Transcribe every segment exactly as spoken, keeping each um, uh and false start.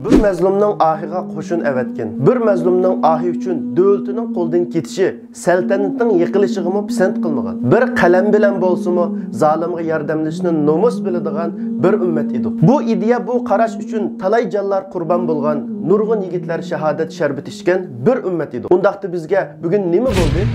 بىر مەزلۇمنىڭ ئاھىغا قوشۇن ئەۋەتكىن. بىر مەزلۇمنىڭ ئاھى ئۈچۈن دۆلىتىنىڭ قولدىن كېتىشى، سەلتەنىتىنىڭ يىقىلىشىغىمۇ پىسەنت قىلمىغان. بىر قەلەم بىلەن بولسىمۇ زالىمغا ياردەملىشىشنى نومۇس بىلىدىغان بىر ئۈممەت ئىدۇق. بۇ ئىدىيە، بۇ قاراش ئۈچۈن تالاي جانلار قۇربان بولغان، نۇرغۇن يىگىتلەر شاھادەت شەربىتى ئىچكەن بىر ئۈممەت ئىدۇق. ئۇنداقتا بىزگە بۈگۈن نېمە بولدى؟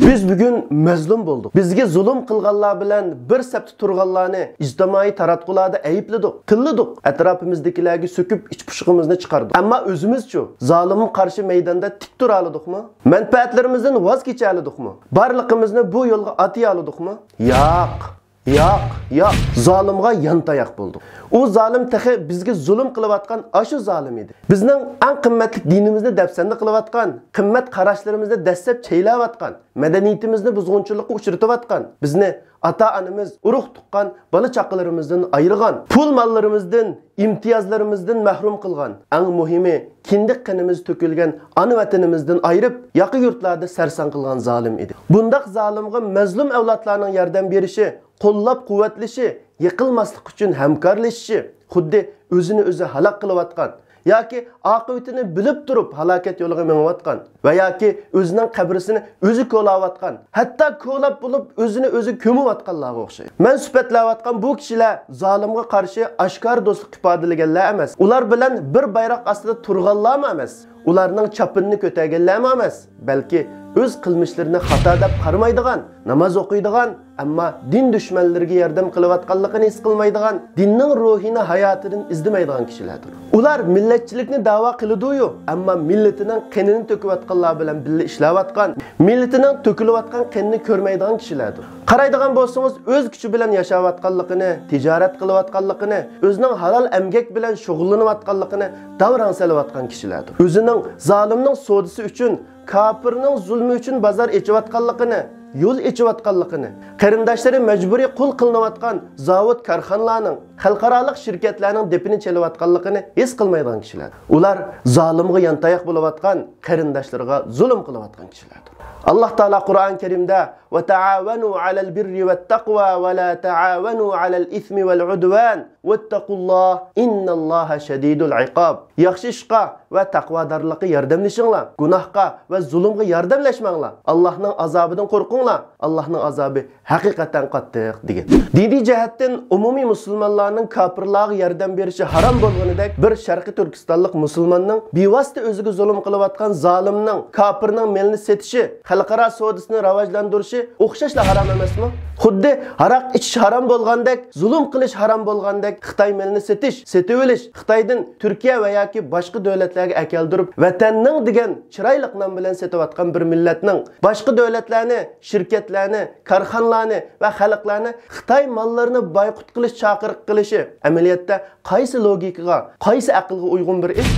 بىز بۈگۈن مەزلۇم بولدۇق. بىزگە زۇلۇم قىلغانلار بىلەن بىر سەپتە تۇرغانلارنى ئىجتىمائىي تاراتقۇلاردا ئەيىبلىدۇق، تىللىدۇق. ئەتراپىمىزدىكىلەرگە سۆكۈپ ئىچ پۇشۇقىمىزنى چىقاردۇق. ئەمما ئۆزىمىزچۇ؟ زالىمغا قارشى مەيداندا تىك تۇرالىدۇقمۇ؟ مەنپەئەتلىرىمىزدىن ۋاز كېچەلىدۇقمۇ؟ بارلىقىمىزنى بۇ يولغا ئاتىيالىدۇقمۇ؟ ياق. ياق، ياق. زالىمغا يانتاياق بولدۇق. ئۇ زالىم تېخى بىزگە زۇلۇم قىلىۋاتقان ئاشۇ زالىم ئىدى. بىزنىڭ ئەڭ قىممەتلىك دىنىمىزنى دەپسەندە قىلىۋاتقان، قىممەت قاراشلىرىمىزنى دەسسەپ چەيلەۋاتقان، مەدەنىيىتىمىزنى بۇزغۇنچىلىققا ئۇچرىتىۋاتقان، بىزنى ئاتا-ئانىمىز، ئۇرۇق-تۇغقان، بالا-چاقىلىرىمىزدىن ئايرىغان، پۇل-ماللىرىمىزدىن، ئىمتىيازلىرىمىزدىن مەھرۇم قىلغان، ئەڭ مۇھىمى، كىندىك قېنىمىز تۆكۈلگەن ئانا ۋەتىنىمىزدىن ئايرىپ، ياقا يۇرتلاردا سەرسان قىلغان زالىم ئىدى. بۇنداق زالىمغا مەزلۇم ئەۋلادلارنىڭ ياردەم بېرىشى، قوللاپ-قۇۋۋەتلىشى، يىقىلماسلىق ئۈچۈن ھەمكارلىشىشى خۇددى ئۆزىنى ئۆزى ھالاك قىلىۋاتقان ياكى ئاقىۋىتىنى بىلىپ تۇرۇپ ھالاكەت يولىغا مېڭىۋاتقان ۋە ياكى ئۆزىنىڭ قەبرىسىنى ئۆزى كولاۋاتقان، ھەتتا كولاپ بولۇپ ئۆزىنى ئۆزى كۆمۈۋاتقانلارغا ئوخشايدۇ. مەن سۈپەتلەۋاتقان بۇ كىشىلەر زالىمغا قارشى ئاشكارا دوستلۇق ئىپادىلىگەنلەر ئەمەس. ئۇلار بىلەن بىر بايراق ئاستىدا تۇرغانلارمۇ ئەمەس. ئۇلارنىڭ چاپىنىنى كۆتەرگەنلەرمۇ ئەمەس. بەلكى ئۆز قىلمىشلىرىنى خاتا دەپ قارىمايدىغان، ناماز ئوقۇيدىغان، ئەمما دىن دۈشمەنلىرىگە ياردەم قىلىۋاتقانلىقىنى ھېس قىلمايدىغان، دىننىڭ روھىنى ھاياتىدىن ئىزدىمەيدىغان كىشىلەردۇر. ئۇلار مىللەتچىلىكنى دەۋا قىلىدۇيۇ، ئەمما مىللىتىنىڭ قېنىنى تۆكۈۋاتقانلار بىلەن بىللە ئىشلەۋاتقان، مىللىتىنىڭ تۆكۈلۈۋاتقان قېنىنى كۆرمەيدىغان كىشىلەردۇر. قارايدىغان بولسىڭىز، ئۆز كۈچى بىلەن ياشاۋاتقانلىقىنى، تىجارەت قىلىۋاتقانلىقىنى، ئۆزىنىڭ ھالال ئەمگەك بىلەن شۇغۇللىنىۋاتقانلىقىنى داۋراڭ سېلىۋاتقان كىشىلەردۇر. ئۆزىنىڭ زالىمنىڭ سودىسى ئۈچۈن، كاپىرنىڭ زۇلمى ئۈچۈن بازار ئېچىۋاتقانلىقىنى، يول ئېچىۋاتقانلىقىنى، قېرىنداشلىرى مەجبۇرىي قۇل قىلىنىۋاتقان زاۋۇت-كارخانىلارنىڭ، خەلقئارالىق شىركەتلەرنىڭ دېپىنى چېلىۋاتقانلىقىنى ھېس قىلمايدىغان كىشىلەر. ئۇلار زالىمغا يانتاياق بولۇۋاتقان، قېرىنداشلىرىغا زۇلۇم قىلىۋاتقان كىشىلەردۇر. ئاللاھ تائالا قۇرئان كەرىمدە، «وتعاونوا على البر والتقوى ولا تعاونوا على الإثم والعدوان واتقوا الله إن الله شديد العقاب.» ياخشى ئىشقا ۋە تەقۋادارلىققا ياردەملىشىڭلار، گۇناھقا ۋە زۇلۇمغا ياردەملەشمەڭلار. ئاللاھنىڭ ئازابىدىن قورقۇڭلار. ئاللاھنىڭ ئازابى ھەقىقەتەن قاتتىق، دېگەن. دىنىي جەھەتتىن ئومۇمىي مۇسۇلمانلارنىڭ كاپىرلارغا ياردەم بېرىشى ھارام بولغىنىدەك، بىر شەرقىي تۈركىستانلىق مۇسۇلماننىڭ بىۋاسىتە ئۆزىگە زۇلۇم قىلىۋاتقان زالىمنىڭ، كاپىرنىڭ مېلىنى سېتىشى، خەلقئارا سودىسىنى راۋاجلاندۇرۇشى ئوخشاشلا ھارام ئەمەسمۇ؟ خۇددى ھاراق ئىچىش ھارام بولغاندەك، زۇلۇم قىلىش ھارام بولغاندەك، خىتاي مېلىنى سېتىش، سېتىۋېلىش، خىتايدىن تۈركىيە ۋە ياكى باشقا دۆلەتلەرگە ئەكەلدۈرۈپ، ۋەتەننىڭ دېگەن چىرايلىق نام بىلەن سېتىۋاتقان بىر مىللەتنىڭ باشقا دۆلەتلەرنى، شىركەتلەرنى، كارخانىلارنى ۋە خەلقلەرنى خىتاي ماللىرىنى بايقۇت قىلىش چاقىرىقى قىلىشى ئەمەلىيەتتە قايسى لوگىكىغا، قايسى ئەقىلگە ئۇيغۇن بىر ئىش؟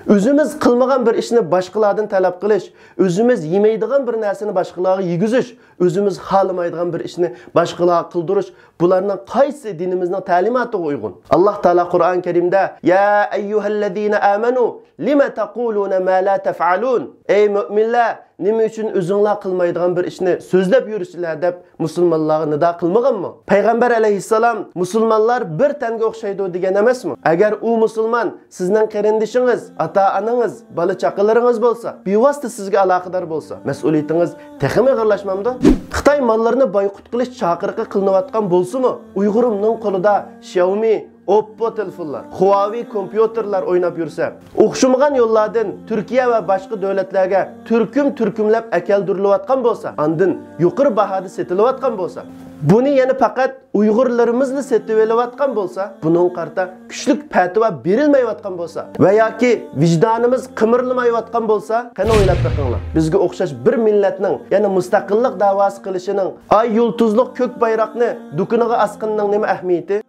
ئۆزىمىز قىلمىغان بىر ئىشنى باشقىلاردىن تەلەپ قىلىش، ئۆزىمىز يېمەيدىغان بىر نەرسىنى باشقىلارغا يېگۈزۈش، ئۆزىمىز خالىمايدىغان بىر ئىشنى باشقىلارغا قىلدۇرۇش، بۇلارنىڭ قايسى دىنىمىزنىڭ تەلىماتىغا ئۇيغۇن؟ ئاللاھ تائالا قۇرئان كەرىمدە، يا أيها الذين آمنوا لم تقولون ما لا تفعلون. ئەي مۆمىنلەر، نېمە ئۈچۈن ئۆزۈڭلار قىلمايدىغان بىر ئىشنى سۆزلەپ يۈرىسىلەر دەپ مۇسۇلمانلارغا نىدا قىلمىغانمۇ؟ پەيغەمبەر ئەلەيھىسسالام مۇسۇلمانلار بىر تەنگە ئوخشايدۇ دېگەن ئەمەسمۇ؟ ئەگەر ئۇ مۇسۇلمان سىزنىڭ قېرىندىشىڭىز، ئاتا-ئانىڭىز، بالا-چاقىلىرىڭىز بولسا، بىۋاسىتە سىزگە ئالاقىدار بولسا، مەسئۇلىيىتىڭىز تېخىمۇ ئېغىرلاشمامدۇ؟ خىتاي ماللىرىنى بايقۇت قىلىش چاقىرىقى قىلىنىۋاتقان بولسىمۇ، ئۇيغۇرۇمنىڭ قولىدا شياۋمى، ئوپپو تېلېفونلار، خۇاۋېي كومپيۇتېرلار ئويناپ يۈرسە، ئوخشىمىغان يوللاردىن تۈركىيە ۋە باشقا دۆلەتلەرگە تۈركۈم-تۈركۈملەپ ئەكەلدۈرۈلۈۋاتقان بولسا، ئاندىن يۇقىرى باھادا سېتىلىۋاتقان بولسا، بۇنى يەنە پەقەت ئۇيغۇرلىرىمىزلا سېتىۋېلىۋاتقان بولسا، بۇنىڭغا قارىتا كۈچلۈك پەتىۋا بېرىلمەيۋاتقان بولسا ۋە ياكى ۋىجدانىمىز قىمىرلىمايۋاتقان بولسا، قېنى ئويلاپ بېقىڭلار، بىزگە ئوخشاش بىر مىللەتنىڭ يەنە مۇستەقىللىق داۋاسى قىلىشىنىڭ ئاي يۇلتۇزلۇق كۆك بايراقنى دۇكىنىغا ئاسقىنىنىڭ نېمە ئەھمىيىتى؟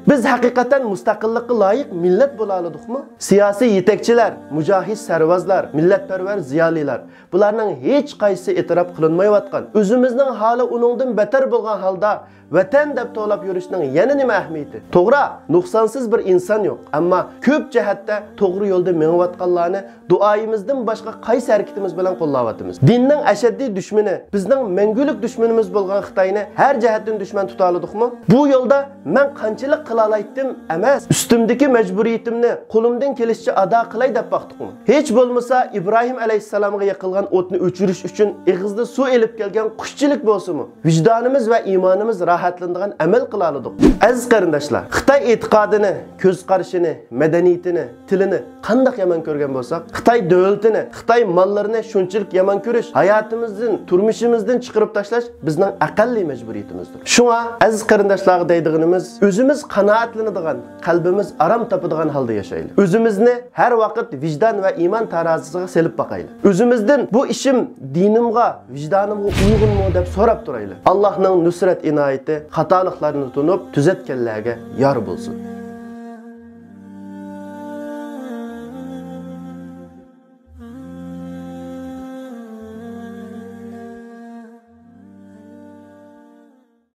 بىز ھەقىقەتەن مۇستەقىللىققا لايىق مىللەت بولالىدۇقمۇ؟ سىياسىي يېتەكچىلەر، مۇجاھىد سەرۋازلار، مىللەتپەرۋەر زىيالىيلار، بۇلارنىڭ ھېچقايسىسى ئېتىراپ قىلىنمايۋاتقان، ئۆزىمىزنىڭ ھالى ئۇنىڭدىن بەتەر بولغان ھالدا ۋەتەن دەپ توۋلاپ يۈرۈشنىڭ يەنە نېمە ئەھمىيىتى؟ توغرا، نۇقسانسىز بىر ئىنسان يوق، ئەمما كۆپ جەھەتتە توغرا يولدا مېڭىۋاتقانلارنى دۇئايىمىزدىن باشقا قايسى ھەرىكىتىمىز بىلەن قوللاۋاتىمىز؟ دىننىڭ ئەشەددىي دۈشمىنى، بىزنىڭ مەڭگۈلۈك دۈشمىنىمىز بولغان خىتاينى ھەر جەھەتتىن دۈشمەن تۇتالىدۇقمۇ؟ بۇ يولدا مەن قانچىلىك قىلالايتتىم ئەمەس، ئۈستۈمدىكى مەجبۇرىيىتىمنى قولۇمدىن كېلىشىچە ئادا قىلاي دەپ باقتۇقمۇ؟ ھېچ بولمىسا ئىبراھىم ئەلەيھىسسالامغا يېقىلغان ئوتنى ئۆچۈرۈش ئۈچۈن ئېغىزدا سۇ ئېلىپ كەلگەن قۇشچىلىك بولسىمۇ، ۋىجدانىمىز ۋە ئىمانىمىز راھەتلىنىدىغان ئەمەل قىلالىدۇق. ئەزىز قېرىنداشلار، خىتاي ئېتىقادىنى، كۆز قارىشىنى، مەدەنىيىتىنى، تىلىنى قانداق يامان كۆرگەن بولساق، خىتاي دۆلىتىنى، خىتاي ماللىرىنى شۇنچىلىك يامان كۆرۈش، ھاياتىمىزدىن، تۇرمۇشىمىزدىن چىقىرىپ تاشلاش بىزنىڭ ئەقەللىي مەجبۇرىيىتىمىزدۇر. شۇڭا ئەزىز قېرىنداشلارغا دەيدىغىنىمىز، ئۆزىمىز قانائەتلىنىدىغان، قەلبىمىز ئارام تاپىدىغان ھالدا ياشايلى. ئۆزىمىزنى ھەر ۋاقىت ۋىجدان ۋە ئىمان تارازىسىغا سېلىپ باقايلى. ئۆزىمىزدىن بۇ ئىشىم دىنىمغا، ۋىجدانىمغا ئۇيغۇنمۇ دەپ سوراپ تۇرايلى. ئاللاھنىڭ نۇسرەت ئىنايىتى خاتالىقلارنى تونۇپ تۈزەتكەنلەرگە يار بولسۇن.